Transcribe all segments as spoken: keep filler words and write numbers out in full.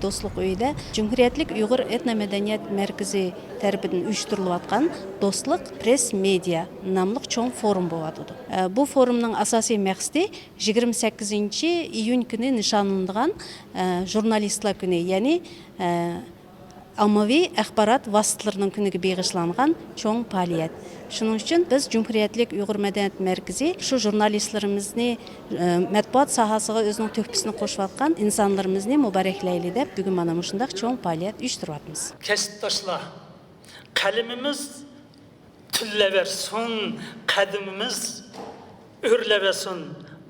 دوستلۇق ئۆيىدە جۇمھۇرىيەتلىك ئۇيغۇر ئېتنو مەدەنىيەت مەركىزى تەرىپىدىن ئۇيۇشتۇرۇلۇۋاتقان دوستلۇق پرېس مېدىيا ناملىق چوڭ فورۇم بولۇۋاتىدۇ. ئە، بۇ فورۇمنىڭ ئاساسىي مەقسىتى يىگىرمە سەككىزىنچى ئىيۇن كۈنى نىشانلىنىدىغان، ئە، ژۇرنالىستلار كۈنى، يەنى، ئە، ئاممىۋى ئاخبارات ۋاسىتىلىرىنىڭ كۈنىگە بېغىشلانغان چوڭ پائالىيەت. شۇنىڭ ئۈچۈن بىز جۇمھۇرىيەتلىك ئۇيغۇر مەدەنىيەت مەركىزى شۇ ژۇرنالىستلىرىمىزنى، ئە، مەتبۇئات ساھەسىگە ئۆزىنىڭ تۆھپىسىنى قوشۇۋاتقان ئىنسانلىرىمىزنى مۇبارەكلەيلى دەپ، بۈگۈن مانا مۇشۇنداق چوڭ پائالىيەت ئۇيۇشتۇرۇۋاتىمىز. كەسىپداشلار، قەلىمىمىز تىللەۋەرسۇن، قەدىمىمىز ئۆرلەۋەرسۇن.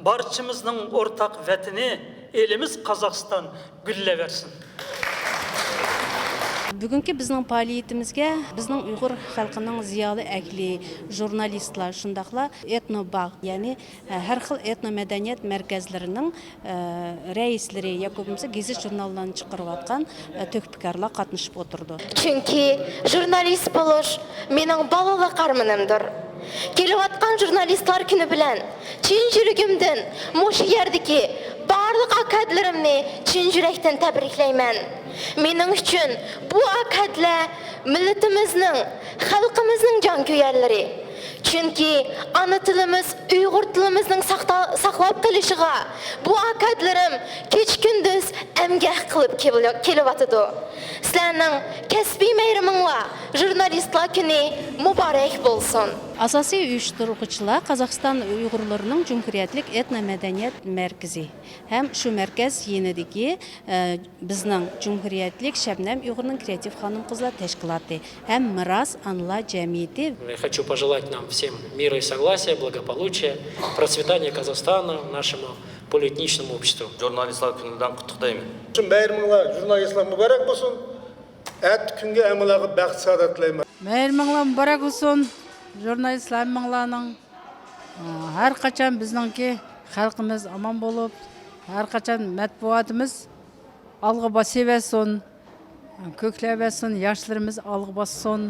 بارچىمىزنىڭ ئورتاق ۋەتىنى، ئېلىمىز قازاقىستان گۈللەۋەرسۇن. بۈگۈنكى بىزنىڭ پائالىيىتىمىزگە بىزنىڭ ئۇيغۇر خەلقىنىڭ زىيالىي ئەھلى، ژۇرنالىستلار، شۇنداقلا ئېتنو باغ، يەنى، ئە، ھەر خىل ئېتنو مەدەنىيەت مەركەزلىرىنىڭ، ئە، رەئىسلىرى ياكى بولمىسا گېزىت ژۇرناللارنى چىقىرىۋاتقان، ئە، تۆھپىكارلار قاتنىشىپ ئولتۇرىدۇ. چۈنكى ژۇرنالىست بولۇش مېنىڭ بالىلىق ئارمىنىمدۇر. كېلىۋاتقان ژۇرنالىستلار كۈنى بىلەن چىن يۈرىكىمدىن مۇشۇ يەردىكى بارلىق ئاكادىلىرىمنى چىن يۈرەكتىن تەبرىكلەيمەن. مېنىڭ ئۈچۈن بۇ ئاكادىلەر مىللىتىمىزنىڭ، خەلقىمىزنىڭ جانكۆيەرلىرى. چۈنكى ئانا تىلىمىز ئۇيغۇر تىلىمىزنىڭ ساقتا-، ساقلاپ قېلىشىغا بۇ ئاكادىلىرىم كېچە-كۈندۈز ئەمگەك قىلىپ كېلىۋاتىدۇ. سىلەرنىڭ كەسپىي مەيرىمىڭلار، ژۇرنالىستلار كۈنى مۇبارەك بولسۇن! ئاساسىي ئۇيۇشتۇرغۇچىلار قازاقىستان ئۇيغۇرلىرىنىڭ جۇمھۇرىيەتلىك ئېتنو مەدەنىيەت مەركىزى ھەم شۇ مەركەز يېنىدىكى، ئە، بىزنىڭ جۇمھۇرىيەتلىك شەبنەم ئۇيغۇرنىڭ كرېئاتىپ خانىم-قىزلار تەشكىلاتى ھەم مىراس ئانىلار جەمئىيىتى. Я хочу пожелать нам всем мира и согласия, благополучия, процветания Казахстану, нашему полиэтничному обществу. ژۇرنالىستلار كۈنى بىلەن قۇتلۇقلايمەن. شۇ مەيرىمىڭلار ژۇرنالىستلار مۇبارەك بولسۇن. ئەتە كۈنگە ھەممىلارغا بەخت سائادەت تىلەيمەن. مەيرىمىڭلار مۇبارەك بولسۇن. ژۇرنالىستلار ھەممىڭلارنىڭ، ئە، ھەر قاچان بىزنىڭكى خەلقىمىز ئامان بولۇپ، ھەر قاچان مەتبۇئاتىمىز ئالغا باسىۋەرسۇن، كۆكلەۋەرسۇن، ياشلىرىمىز ئالغا باسسۇن.